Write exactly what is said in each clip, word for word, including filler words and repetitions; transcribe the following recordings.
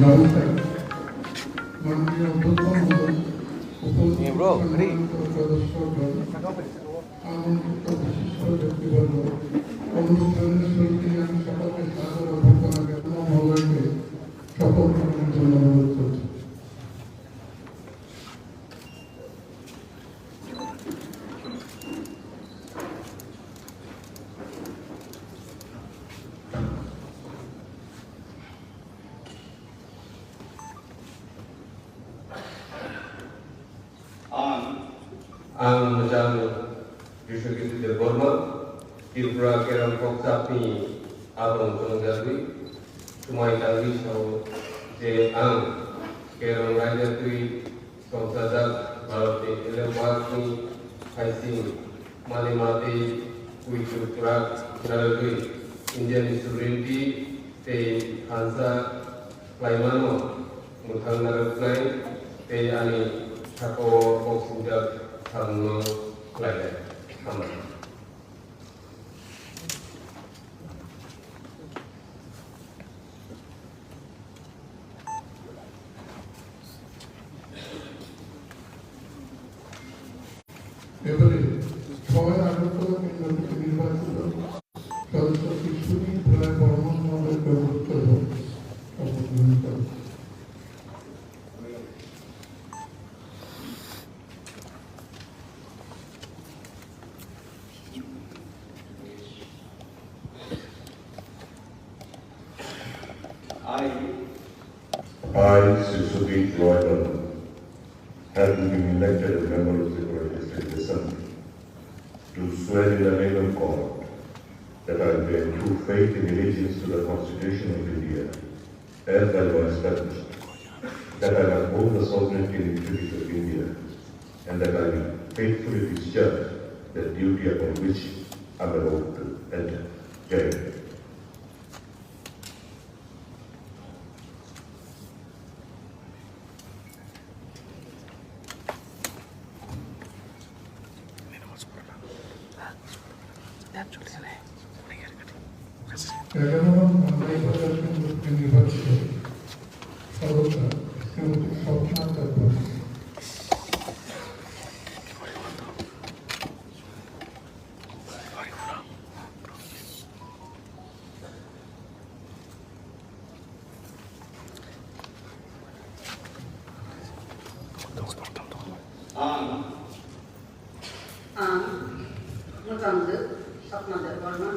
নমস্কার। মাননীয় অধ্যক্ষ মহোদয়, উপস্থিত সম্মানিত সদস্যগণ, আমন্ত্রিত বিশিষ্ট ব্যক্তিবর্গ, অনুষ্ঠানের শুরুতেই আমি সকলকে সাদর অভ্যর্থনা জানাই। মহোদয়কে শপথ গ্রহণের জন্য অনুরোধ করছি। Ang, ang Mojang Biswajit Debbarma, Tripura Kerong Kokchapni adong chongjagwi, swmai tangwi sao je ang Kerong raida twi songchajak Bharatni elembakni phaising manima tei kuitu kwrak narwgwi Indiani sovereignty tei thansa khlaimano mwthang narwknai tei ani sakao kok singjak samungno khlainai. Hambai. এবারে ছয় আগরতলা কেন্দ্র থেকে নির্বাচিত সদস্য বিশ্বজিৎ রায় বর্মন মহোদয়কে অনুরোধ করব শপথ গ্রহণ করতে। I, I, Sri Sudip Roy Barman, having been elected a member of the Tripura District Assembly, do swear in the name of God that I will bear true faith and allegiance to the Constitution of India, as I was established, that I will uphold the sovereignty and integrity of India, and that I will faithfully discharge the duty upon which I am about to enter. Jai Hind. এগারো নং মালদাইবাজার কেন্দ্র থেকে নির্বাচিত সদস্য শ্রীমতী স্বপ্না Debbarma. Ang, ang Mojang Swpna Debbarma,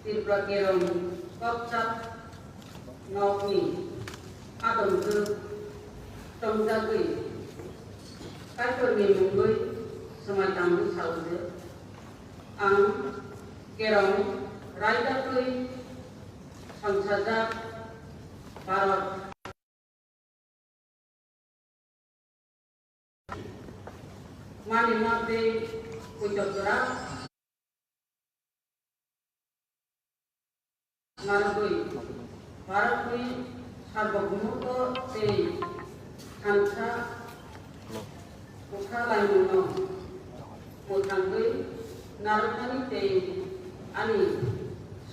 Tripura Kerong Kokchap nokni adong chongjagwi Kaitorni mungwi swmai tangwi sao je, ang Kerong raida twi songchajak Bharat manima tei kuitok jora narwgwi Bharatni sarbogumoto tei thansa kwthalaimungno mwthangwi narwknani tei ani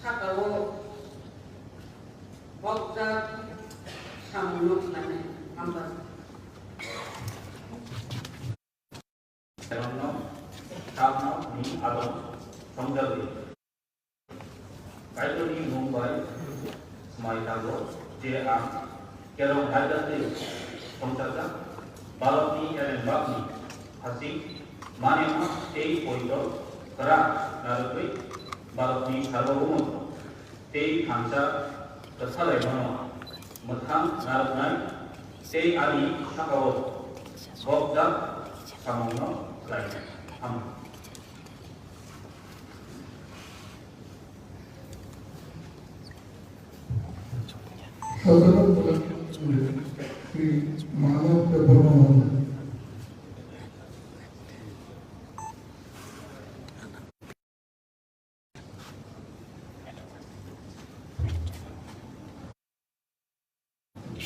sakao bokjak samungno khlainai. Hambai. Kerongno, Kerongno ni adong songjagwi. Kaitorni mung bai swmai tango je ang Kerong raida twi songchajak Bharatni elembakni hasing manima tei poito kwrak narwgwi Bharatni sarbogumoto tei thansa kwthalaimano mwthang narwknai tei ani sakao bokjak samungno khlainai. Hambai. সাধারণ শ্রী মানব দেববর্মা মহোদয়।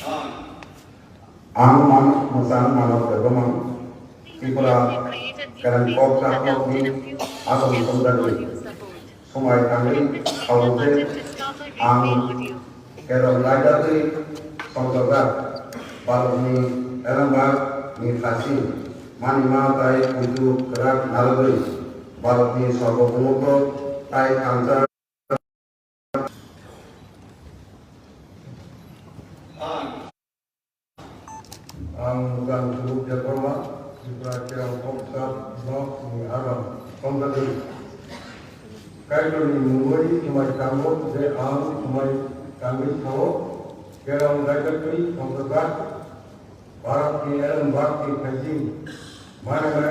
Ang Manoj Mwchang, Manoj Debbarma, Tripura Kereng Kokchap Nokni adong tongjakgwi. Swmai tangwi sao je ang Kerong raida twi songchokjak Bharatni Elembak ni phaising manima tai puitu kwrak narwgwi Bharatni Sarvabhaumotto tai thansa. Ang Mwchang Subuk Debbarma, Tripura Kerong Kokchap Nokni adong tongjakgwi. Kaitorni mungwi swmai tango je ang swmai tangwi sao, Kerong raida twi songchokjak Bharatni Elembak ni phaising manima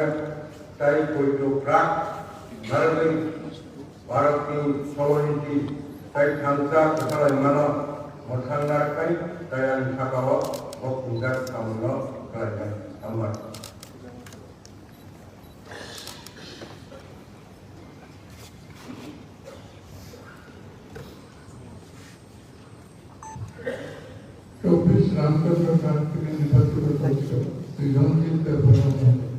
tai puitu kwrak narwgwi Bharatni sovereignty tai thansa kwthalaimano mwthang narwknai tai ani sakao bo kwngjak samungno khlainai. Hambai. চব্বিশ রামচন্দ্র ঘাট থেকে নির্বাচিত সদস্য শ্রী রঞ্জিত দেববর্মা মহোদয়।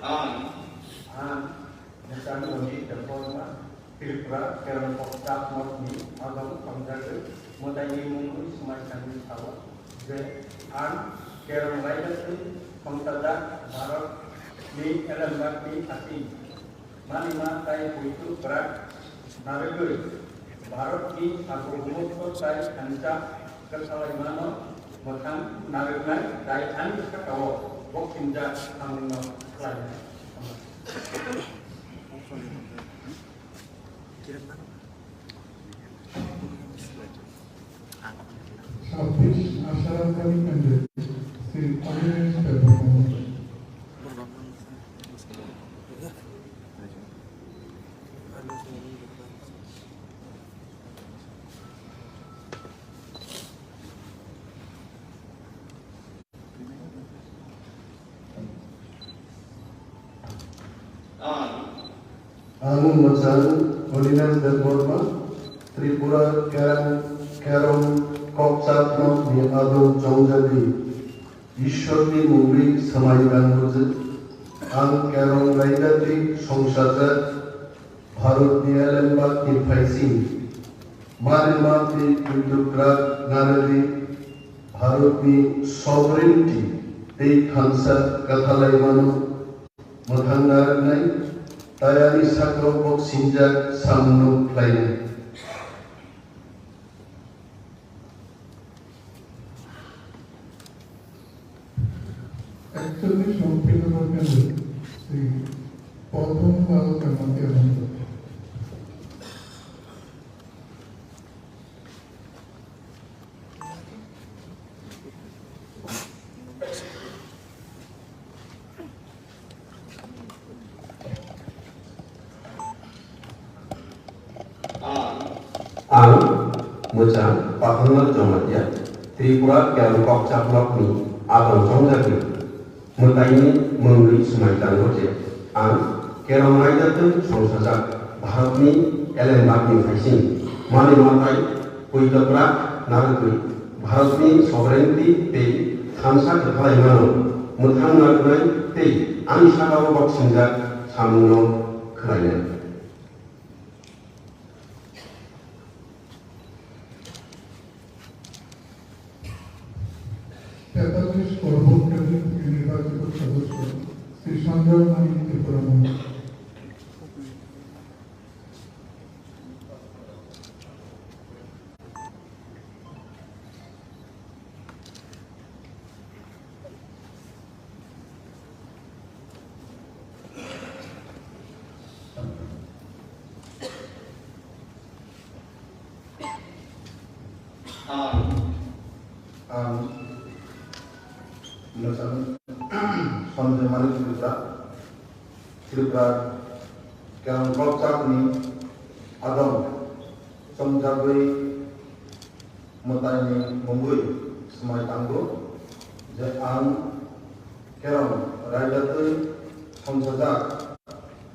Ang, ang Mwchang Roni Debbarma, Tripura Kerong Kokchap Nokni adong tongjakgwi mwtaini mungwi swmai tangwi sao je ang Kerong raida twi songchajak Bharatni Elembakni phaising manima tai puitu kwrak narwgwi Bharatni Sarvabhaumotto tai thansa kwthalaimano mwthang narwknai tai ani sakao bo kwngjak samungno khlainai. ছাব্বিশ আশারাম কালী কেন্দ্রে শ্রী অনিমেষ দেববর্মা মহোদয়। Ang Mwchang Holiness Debbarma, Tripura Kerang, Kerong Kokchap Nokni adong chongjagwi Ishwarni mungwi swmai tango je ang Kerong raida twi songchajak Bharatni Elembakni phaising manima tei puitu kwrak narwgwi Bharatni sovereignty tei thansa kwthalaimano mwthang narwknai tai ani sakao bo sinjak samungno khlainai. একচল্লিশ সম্পূর্ণ করবেন শ্রী পদ্মলাল কামাতিয়া মহোদয়। Ang Mwchang Pathornath Jamatia, Tripura Kerong Kokchap Nokni adong chongjagwi mwtaini mungwi swmai tango je ang Kerong raida twi songchajak Bharatni Elembakni phaising manwi matai puitokra narwgwi Bharatni sovereignty tei thansa kwthalaimano mwthang narwknai tei ani sakao boksingjak samungno khlainai. তেতাল্লিশ করবুক কেন্দ্র থেকে নির্বাচিত সদস্য শ্রী সঞ্জয় মানিক ত্রিপুরা মহোদয়। Ang, ang Mwchang Sanjay Manik Tripura, Tripura Kerong Kokchap ni adong chongjagwi mwtaini mungwi swmai tango je ang Kerong raida twi songchajak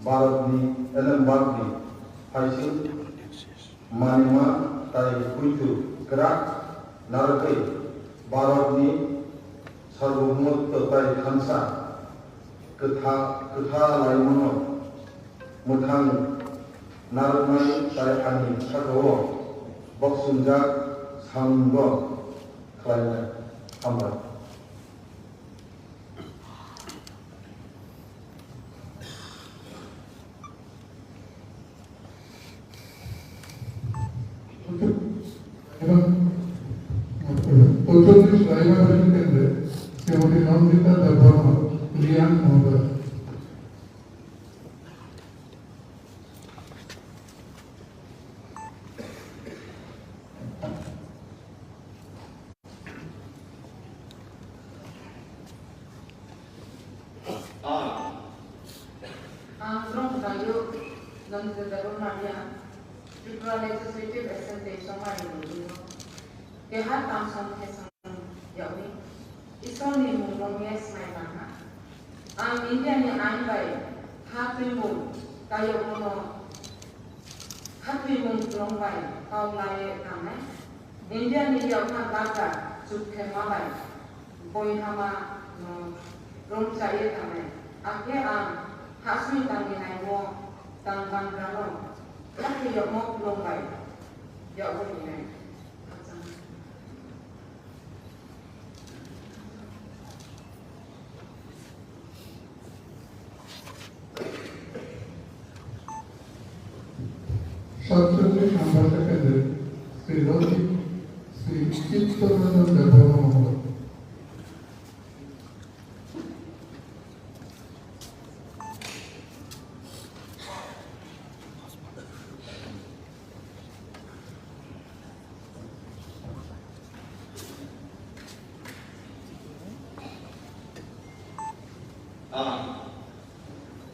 Bharatni elembakni phaising manima tai puitu kwrak narwgwi Bharatni sarbohumotto tai thansa kwtha-, kwthalaimano mwthang narwknai tai ani sakao boksongjak samungbo khlainai. Hambai. Pochollish Raimabari kendre Srimati Nandita Debbarma, Liang Mohoday. Ang Drong Dayo Nandita Debbarma Liang, Tripura Legislative Assembly Chongmari ni bini keha tamsong thesong yagwi Isor ni mung romya swmai tangha. Ang India ni ain bai ha twimung kayokmano ha twimung kwlwng bai kau lai tangnai. India ni yakha dagda chukthema bai boihama no romchaiye tangnai. Akhe ang ha swi tangwi naimo tang bangrano ha thwiyokmo kwlwng bai yagwi hinai. Satchallih number second, Sri Losik, Sri Chittoranjan Debbarma Mohoday.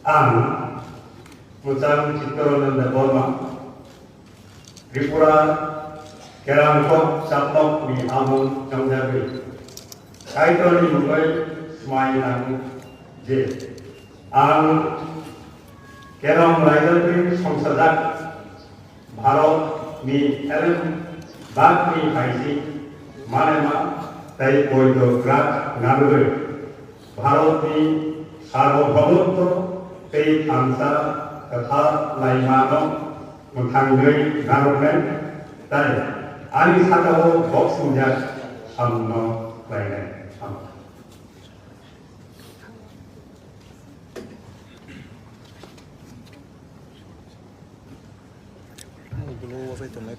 Ang Muchang Chittaranjan Debbarma, Tripura Kerongkok Chapnok ni amung chongjagwi Kaitorni mungwi swmai nango je ang Kerong raida twi songchajak Bharat ni elem bak ni phaising manema tei poito kwrak narwgwi Bharat ni sarbohomotto tei thansa kwtha laimano mwthangwi narwknai tei ani sakao boksongjak samungno khlainai.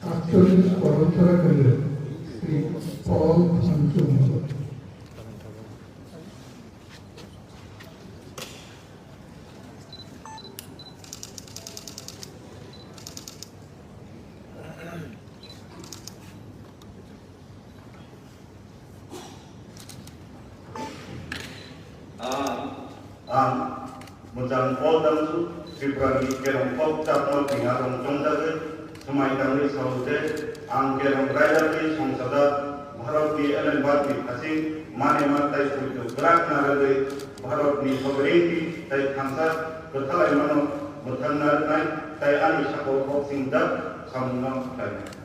Astonis Koronthara Kandre, Sri Paul Thanchung. Ang, ang Muchang Paul Thanchung, Tripura ni Kerongkok Chapnok ni amung chongjagwi swmai tangwi sao je, ang Kerong raida twi songchajak Bharat ni elembak ni phaising manema tei poito kwrak narwgwi Bharat ni sovereignty tei thansa kwthalaimano mwthang narwknai tei ani sakao boksongjak samungno khlainai.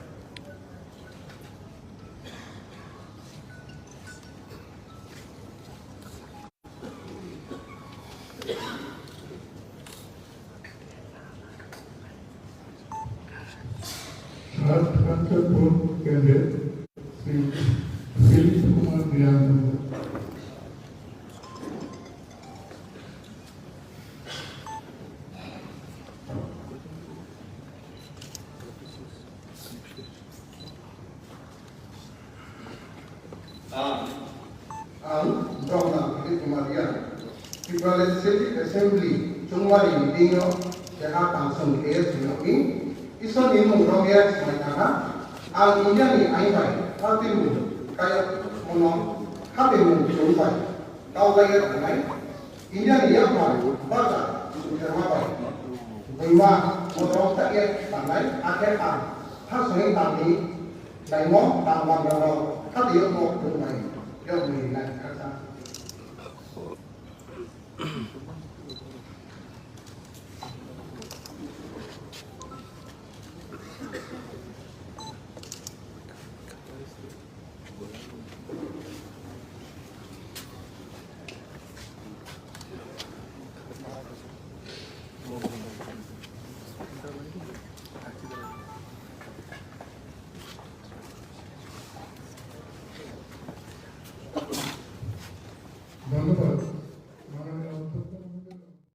Sat Kanchanpur candidate Sri Philip Kumar Diyang. Ang, ang Brahma Philip Kumar Diyang, Tripura Legislative Assembly chongmari ni bini keha tamsong khe swnamwi Isor ni mung romya swmai tangha. Ang India ni ain bai ha twimung kayokmano ha twimung kwlwng bai kau laiya tangnai. India ni yakmar bata chukthema bai boima motom ta ya tangnai, akhe ang ha songwi tangni naimo tang bangrok khatwi yokmo kwlwng bai yokni nai khaksa.